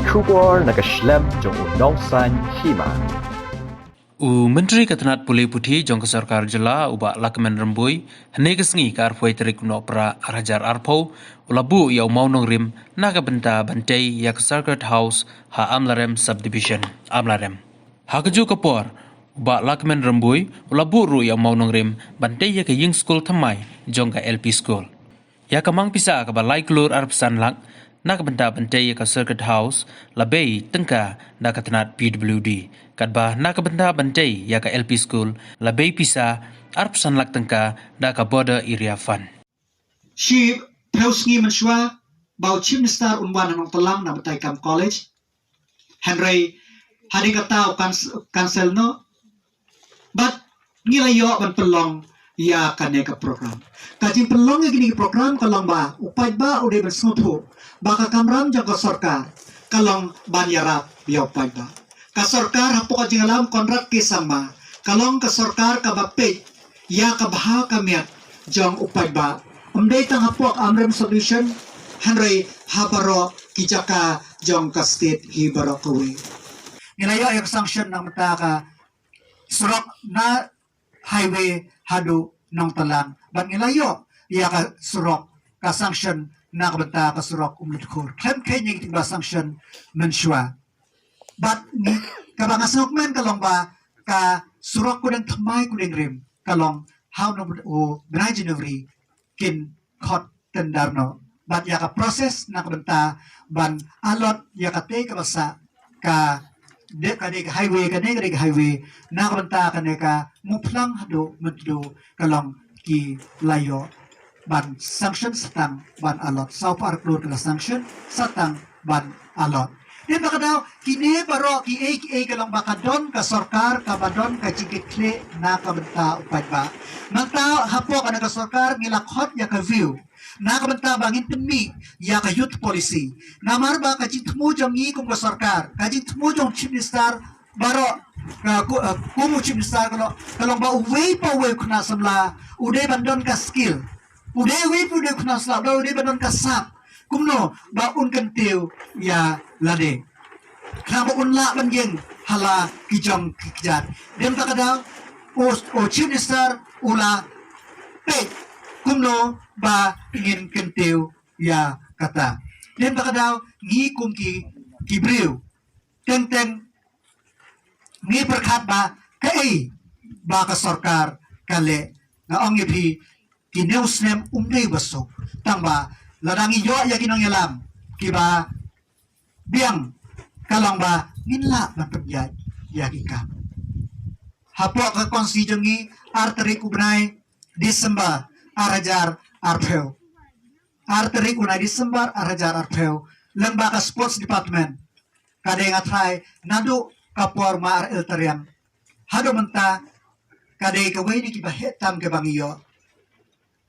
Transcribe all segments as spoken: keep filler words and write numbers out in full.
Khubor na ka shlem jong u nongsan hima. U Myntri ka tnat pule puthi jong ka sorkar jylla u Bah Lahkmen Rymbui, hynne ka sngi ka arphew tarik u Nohprah ar hajar arphew, u la buh ïa u mawnongrim na ka bynta ban tei ïa ka Circuit House ha Amlarem Subdivision, Amlarem. Ha kajuh ka por, u Bah Lahkmen Rymbui u la buh ruh ïa u mawnongrim ban tei ïa ka ïing skul thymmai jong ka L P School. Ïa ka mang pisa kaba lai klur arphew san lak na ka bynta ban tei ïa ka Circuit House la bei tyngka da ka tnat P W D, katba na ka bynta ban tei ïa ka L P School la bei pisa arphew san lak tyngka da ka Border Area Fund. Shiphew sngi mynshuwa ba u Chief Minister un wan ha Nongtlang na Batai Kam College. Hynrei hadien kata u kan-, cancel noh. Bad ngi la ïoh ban pynlong ïa kane ka program. Ka jingpynlong ïa kine ki program ka long ba u paidbah u dei ban sngewthuh ba ka kamram jong ka sorkar ka long ban ïarap ïa u paidbah. Ka sorkar hapoh ka jingïalam Conrad K Sangma ka long ka sorkar kaba peit ïa ka bha ka miat jong u paidbah. Ym dei tang hapoh Amlarem Subdivision, hynrei ha baroh ki jaka jong ka state hi baroh kawei. Ngi la ïoh ïa ka sanction na ka bynta ka surok na highway haduh Nongtlang. Bad ngi la ïoh ïa ka surok, ka sanction na ka bynta ka surok Umladkhur. Khlem kheiñ ïa ki ba sanction mynshuwa. Bad ngi, kaba nga sngewkmen ka long ba ka surok Kudeng Thymmai Kudeng Rim ka long ha u bnai January kin khot tender noh. Bad ïa ka process na ka bynta ban allot ïa katei kaba sah ka dei, ka dei ka highway, kane ka dei ka highway, na ka bynta kane ka Muphlang haduh Myntdu ka long ki la ïoh ban sanction sa tang ban allot. Sawphew ar klur ki la sanction sa tang ban allot. Dei ba ka daw, kine baroh kiei kiei ka long ba ka don ka sorkar kaba don ka jingkitkhlieh na ka bynta u paidbah. Mynta hapoh kane ka sorkar ngi la khot ïa ka view na ka bynta ba ngin pynmih ïa ka youth policy. Namar ba ka jingthmu jong ngi kum ka sorkar, ka jingthmu jong Chief Minister baroh, ka ku-, eh, kum u Chief Minister ka long, ka long ba uwei pa uwei u khynnah samla u dei ban don ka skill. U dei uwei pa uwei u khynnah samla u dei ban don ka sap. Kumno ba un kyntiew ïa lade. Khnang ba un lah ban ïeng ha la ki jong ki kjat. Dei ba ka daw, u, u Chief Minister u la peit kumno ba ngin kyntiew ïa kata. Dei ba ka daw, ngi kum ki, ki briew teng teng ngi pyrkhat ba kaei ba ka sorkar ka leh. Nga ong ïa phi, kine u snem um dei ba suk. Tang ba lada ngi ïoh ïa ki nongïalam kiba biang, ka long ba ngin lah ban pynïaid ïa ki kam. Hapoh ka constituency jong ngi, ar tarik u bnai December ar hajar arphew. Ar tarik u bnai December ar hajar arphew, lyngba ka sports department, ka dei nga trai naduh ka por ma ar el tariang haduh mynta, ka dei kawei na kiba heh tam kaba ngi ïoh.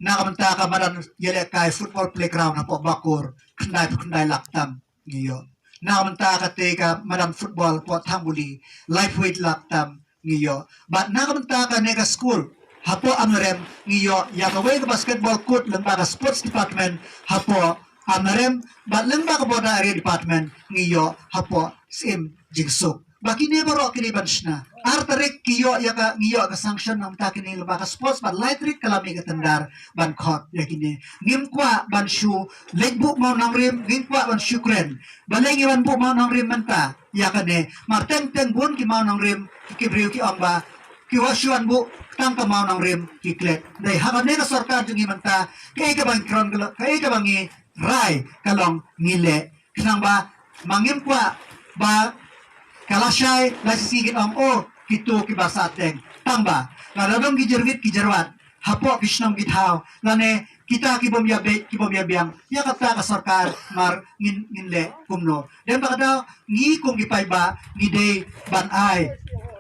Na ka bynta ka madan ïalehkai football playground hapoh Bakur, khyndai phew khyndai lak tam ngi ïoh. Na ka bynta katei ka madan football hapoh Thangbuli, laiphew wei lak tam ngi ïoh. Bad na ka bynta kane ka school hapoh Amlarem ngi ïoh ïa kawei ka basketball court lyngba ka sports department hapoh Amlarem, bad lyngba ka Border Area Department ngi ïoh hapoh Syiem Jingsuk. Ba kine baroh ki dei ban shna. Ar tarik ki ïoh ïa ka, ngi ïoh ka sanction na ka bynta kine lyngba ka sports, bad lai tarik ka la mih ka tender ban khot ïa kine. Ngim kwah ban shu leit buh mawnongrim, ngim kwah ban shu kren. Balei ngi wan buh mawnongrim mynta ïa kane? Mar teng teng bun ki mawnongrim, ki, ki briew ki ong ba ki wa shu wan buh tang ka mawnongrim ki klet. Dei ha kane ka sorkar jong ngi mynta, kaei kaba ngi kren ka long, kaei kaba ngi rai ka long ngi leh. Khnang ba ma ngim kwah ba ka lashai lashisngi kin ong, oh, kito kiba sah teng. Tang ba lada don ki jyrwit ki jyrwat hapoh ki shnong ki thaw, lane kita ki bym ïa beit ki bym ïa biang, ïa kata ka sorkar mar ngin, ngin leh kumno? Dei ba ka daw, ngi kum ki paidbah ngi dei ban ai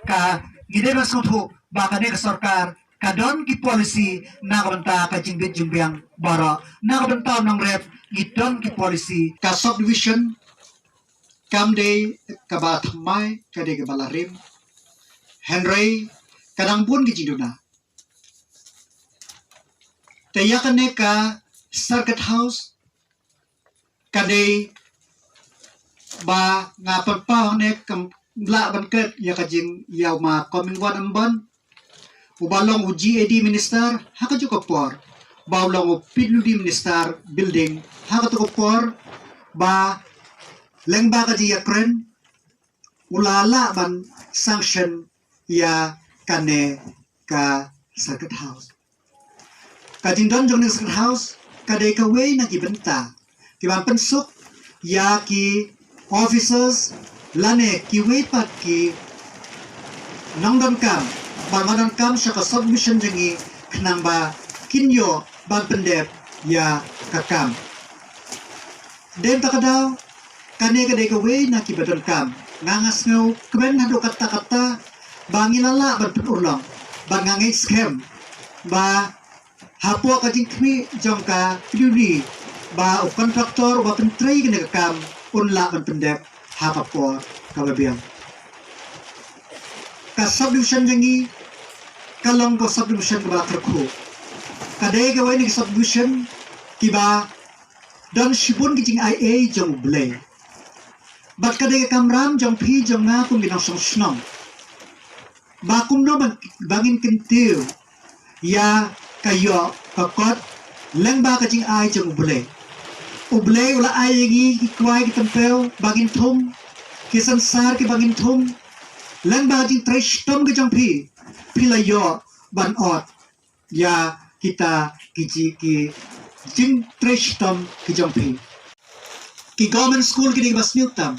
ka, ngi dei ban sngewthuh ba kane ka sorkar ka don ki policy na ka bynta ka jingbit jingbiang baroh, na ka bynta u nongrep ngi don ki policy. Ka subdivision kam dei kaba thymmai, ka dei kaba la rim. Hynrei ka dang bun ki jingduna. Te ïa kane ka Circuit House ka dei ba nga pynpaw hangne kam lah ban klet ïa ka jingïaw ma Comingone Ymbon, uba long u G A D minister ha ka juh ka por, ba u long u P W D minister building ha ka tu ka por, ba lyngba ka jingïakren u la lah ban sanction ïa kane ka circuit house. Ka jingdon jong kane ka circuit house ka dei kawei na ki bynta ki ban pynsuk ïa ki officers lane kiwei pat ki nongdonkam ba ma donkam sha ka subdivision jong ngi, khnang ba kin ïoh ban pyndep ïa ka kam. Dei ta ka daw, kane ka dei kawei na ki ba donkam. Nga nga sngew kmen haduh katta katta ba ngi la lah ban pynurlong, ba nga ngeit skhem ba hapoh ka jingkhmih jong ka P W D ba u kontraktor uba pyntrei kane ka kam un lah ban pyndep ha ka por kaba biang. Ka subdivision jong ngi ka long ka subdivision kaba la kyrkhu. Ka dei kawei na ki subdivision kiba don shibun ki jingaiei jong U Blei. Bad ka dei ka kamram jong phi jong nga kum ki nongshong shnong, ba kumno ba, ba ngin kyntiew ïa ka ïoh ka kot lyngba ka jingai jong U Blei. U Blei u la ai ïa ngi ki kwai ki tympew ba ngin thung, ki synsar kiba ngin thung. Lyngba ka jingtrei shitom ka jong phi, phi la ïoh ban ot ïa kita ki ji, ki jingtrei shitom ki jong phi. Ki government school ki dei kiba sniew tam,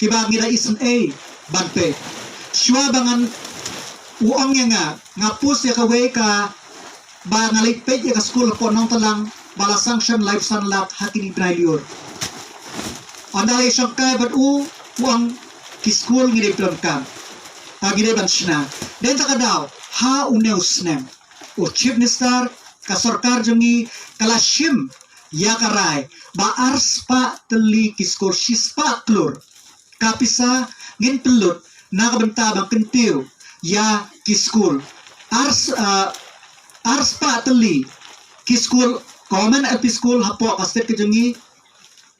kiba ngi da isynei ban peit. Shuwa ba ngan, u ong ïa nga, nga post ïa kawei ka, ba nga leit peit ïa ka school hapoh Nongtlang ba la sanction laiphew san lak ha kine ki bnai lyiur. Ynda leit shongkai bad u, u ong ki school ngi dei ban kam, ha ngi dei ban shna. Dei ta ka daw, ha une u snem u Chief Minister, ka sorkar jong ngi ka la shim ïa ka rai ba arspah tylli ki school, shispah klur ka pisa ngin pynlut na ka bynta ban kyntiew ïa ki school. Ars-, ah, arspah tylli ki school, government L P school hapoh ka state ka jong ngi,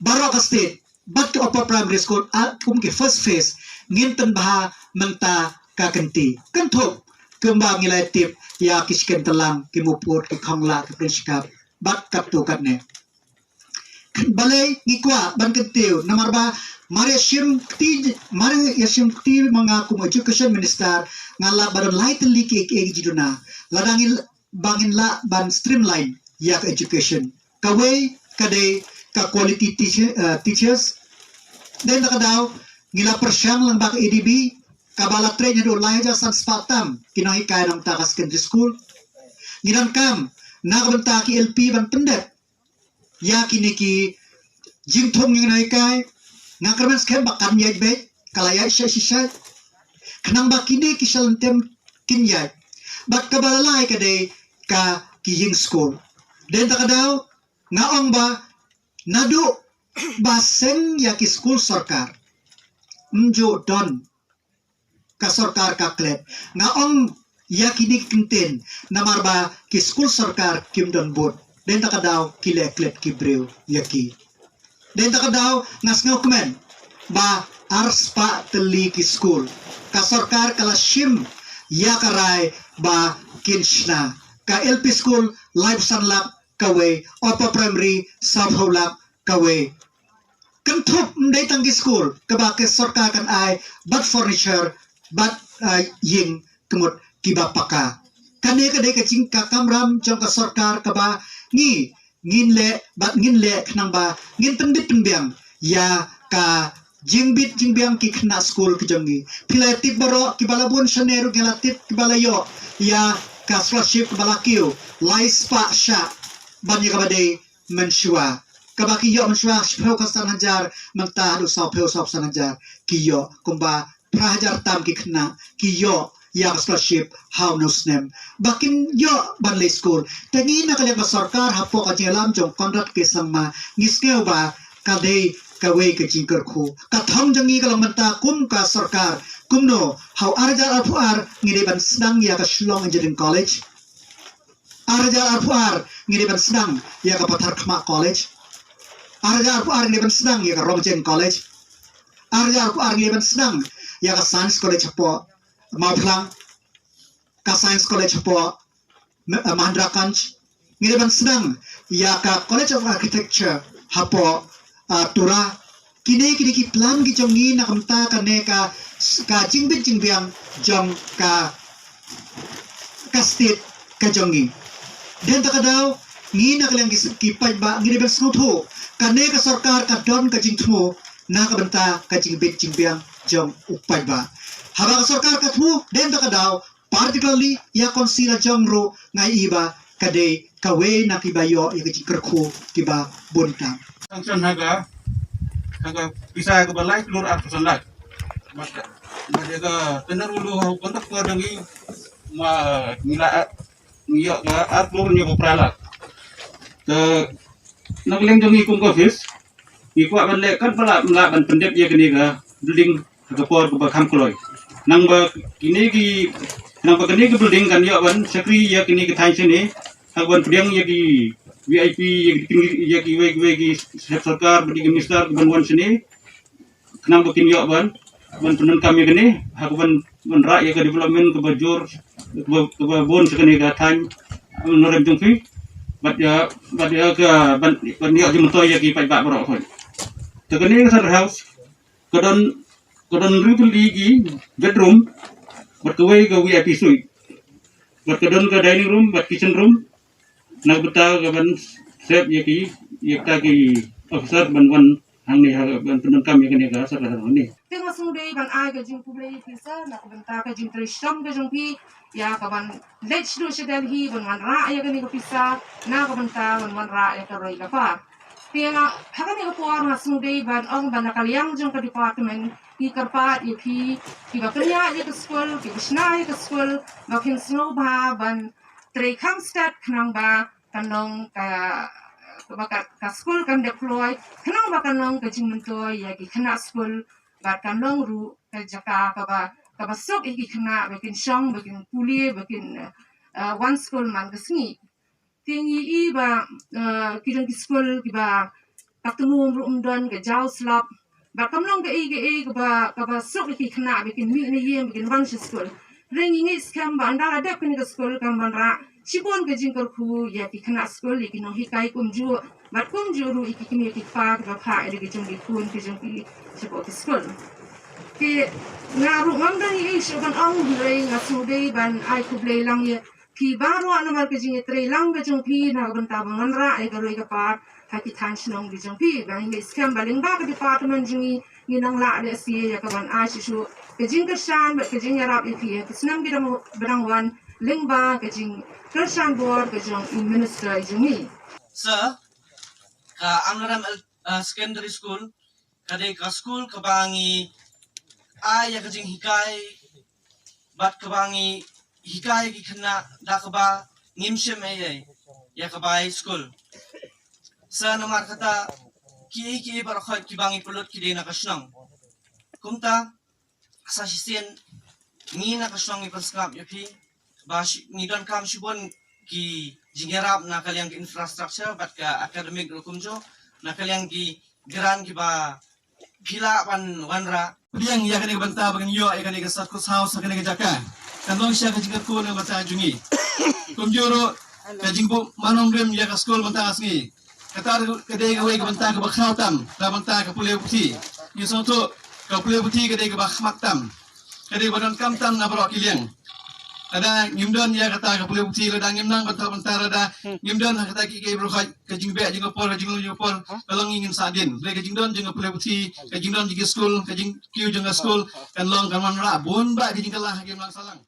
baroh ka state, bad ki upper primary school, ah, kum ki first phase, ngin pynbha mynta ka kynti. Kynthup kumba ngi la tip ïa ki Sken Tlang, ki Mupur, ki Khongla, ki Prince Cup, bad katto katne. Balei ngi kwah ban kyntiew? Namar ba mar ïa shim kti, mar ïa shim kti ma nga kum education minister, nga lah ban don lai tylli ki, ki, ki jingduna. Lada ngi ba ngin lah ban streamline ïa ka education. Kawei ka dei ka quality teacher, eh, teachers. Dei ta ka daw, ngi la pyrshang lang bad ka A D B, kaba la train haduh lai hajar san spah tam ki nonghikai na ka bynta ka secondary school. Ngi donkam na ka bynta ki L P ban pyndep ïa kine ki jingthung ïa ki nonghikai. Nga kyrmen skhem ba kan ïaid beit, ka la ïaid shai shai shai. Khnang ba kine ki shalynter kin ïaid. Bad kaba la lai ka dei ka ki ïing school. Dei ta ka daw, nga ong ba naduh ba seng ïa ki school sorkar, ym ju don ka sorkar ka klet. Nga ong ïa kine ki kyntien namar ba ki school sorkar kim don bud. Dei ta ka daw ki leh klet ki briew ïa ki. Dei ta ka daw, nga sngew kmen ba arspah tylli ki school ka sorkar ka la shim ïa ka rai ba kin shna. Ka L P school laiphew san lak kawei, upper primary sawphew lak kawei. Kynthup ym dei tang ki school kaba ka sorkar kan ai bad furniture bad, ah, ïing ka mut kiba paka. Kane ka dei ka jing, ka kamram jong ka sorkar kaba ngi, ngin leh bad ngin leh khnang ba ngin pyndit pynbiang ïa ka jingbit jingbiang ki khynnah school ki jong ngi. Phi la tip baroh, kiba la bun shane ruh ngi la tip, kiba la ïoh ïa ka scholarship kaba la kiew lai spah shah ban ïa kaba dei mynshuwa. Kaba ki ïoh mynshuwa shiphew khatsan hajar, mynta haduh sawphew sawphew san hajar ki ïoh, kumba phra hajar tam ki khynnah ki ïoh ïa ka scholarship ha une u snem ba kin ïoh ban leit skul. Te ngi na ka liang ka sorkar, hapoh ka jingïalam jong Conrad K Sangma, ngi sngew ba ka dei kawei ka jingkyrkhu. Ka thong jong ngi ka long mynta kum ka sorkar, kumno ha u ar hajar arphew ar ngi dei ban sdang ïa ka Shillong Engineering College. Ar hajar arphew ar ngi dei ban sdang ïa ka Patharkhmah College. Ar hajar arphew ar ngi dei ban sdang ïa ka Rongjeng College. Ar hajar arphew ar ngi ban sdang ïa ka Science College hapoh Mawphlang, ka Science College hapoh Ma-, eh, Mahendraganj. Ngi dei ban sdang ïa ka College of Architecture hapoh, ah, Tura. Kine kine ki plan ki jong ngi na ka bynta kane ka, ka jingbit jingbiang jong ka, ka state ka jong ngi. Dei na kata ka daw ngi na ka liang ki, ki paidbah ngi dei ban sngewthuh kane ka sorkar ka don ka jingthmu na ka bynta ka jingbit jingbiang jong u paidbah. Haba ka sorkar ka thmu, dei na kata ka daw particularly ïa ka council la jong ruh nga i ba ka dei kawei na kiba ïoh ïa ka jingkyrkhu kiba bun tam. Sanction ha ka, ha ka pisa kaba lai klur arphew san lak. Bad, bad ïa ka tender ulu ha u contractor jong ngi ma ngi la, ngi ïoh ka ar klur hynñiewphew phra lak. Te na ka liang jong ngi kum ka office ngi kwah ban leh katba lah ban pyndep ïa kane ka building ha ka por kaba kham kloi. Nangba kine ki, nangba kane ka building kan ïoh ban shakri ïa kine ki thaiñ shane, ha ka ban pdiang ïa ki V I P, ïa ki, ïa kiwei kiwei ki hep sorkar bad ïa ki minister ki ban wan shane. Khnang ba kin ïoh ban, ban pyndonkam ïa kane, ha ka ban, ban rah ïa ka development kaba jur, kaba, kaba bun sha kane ka thaiñ, nongrim jong phi. Bad ïa, bad ïa ka ban, ban ïoh jingmyntoi ïa ki paidbah baroh. Te kane ka Sir House ka don, ka don hynriew tylli ki bedroom bad kawei ka V I P suite. Bad ka don ka dining room bad kitchen room. Na ka bynta ka ban sep ïa ki, ïa kita ki officer ban wan hangne ha, ban pyndonkam ïa kane ka sar hangne. Te nga sngewdei ban ai ka jingkhublei ïa phi sir na ka bynta ka jingtrei shitom ka jong phi ïa ka ban leit sha Delhi ban wanrah ïa kane ka pisa na ka bynta ban wanrah ïa ka roi ka par. Te nga, ha kane ka por nga sngewdei ban ong ba na ka liang jong ka department ngi kyrpad ïa phi kiba pynïaid ïa ka skul, kiba shna ïa ka skul, ba phin sngewbha ban trei kham stet khnang ba kan long ka, ba ka, ka skul kan deploy khnang ba kan long ka jingmyntoi ïa ki khynnah skul bad kan long ruh ka jaka kaba, kaba suk ïa ki khynnah ba kin shong, ba kin pule, ba kin, eh, wan skul man ka sngi. Te ngi i ba, eh, ki jong ki skul kiba ka tnum ruh ym don, ka jaw slap. Bad kam long kaei kaei kaba, kaba suk ïa ki khynnah ba kin mih na ïing ba kin wan sha skul. Hynrei ngi ngeit skhem ba ynda la dep kane ka skul kan wanrah shibun ka jingkyrkhu ïa ki khynnah skul, ïa ki nonghikai kumjuh bad kumjuh ruh ïa ki kmie ki kpa kiba phah ïa ka jong ki khun ka jong ki shapoh ki skul. Te nga ruh ngam don ei ei shuh ban ong, hynrei nga sngewdei ban ai khublei lang ïa phi baroh namar ka jingïatreilang ka jong phi na ka bynta ban wanrah ïa ka roi ka par ha ki thaiñ shnong ki jong phi. Ba ngi ngeit skhem ba lyngba ka department jong ngi ngin nang lah lehse ïa ka ban ai shuh shuh ka jingkyrshan bad ka jingïarap ïa phi ha ki snem ki dang, ba dang wan lyngba ka jingkyrshan bor ka jong i minister jong ngi. Sir, ka Amlarem, uh, Secondary School ka dei ka skul kaba ngi ai ïa ka jinghikai bad kaba ngi hikai ïa ki khynnah da kaba ngim shim ei ei ïa ka bai skul. Sa namar kata kiei kiei baroh kiba ngi pynlut ki dei na ka shnong. Kumta sa shisien ngi na ka shnong ngi pynsngap ïa phi ba shi-, ngi donkam shibun ki jingïarap na ka liang ka infrastructure bad ka academic ruh kumjuh, na ka liang ki grant kiba phi lah ban wanrah. Pdiang ïa kane ka bynta ba ngin ïoh ïa kane ka circus house ha kane ka jaka. Kan long sha ka jingkyrkhu na ka bynta jong ngi. Kumjuh ruh ka jingbuh mawnongrim ïa ka skul mynta ka sngi. Kata ka dei kawei ka bynta kaba khraw tam na ka bynta ka pule puthi. Ngi sngewthuh ka pule puthi ka dei kaba khmat tam, ka dei kaba donkam tam na baroh ki liang. Lada ngim don ïa kata ka pule puthi, lada ngim nang bynta bynta, lada ngim don ha kata ki, ki baroh ka jingbeh jong ka por, ka jinglong jong ka por, ka long ngi ngin sah dien. Hynrei ka jingdon jong ka pule puthi, ka jingdon jong ka skul, ka jingkiew jong ka skul kan long kan wanrah bun bah ka jingkylla ha ki imlang sahlang.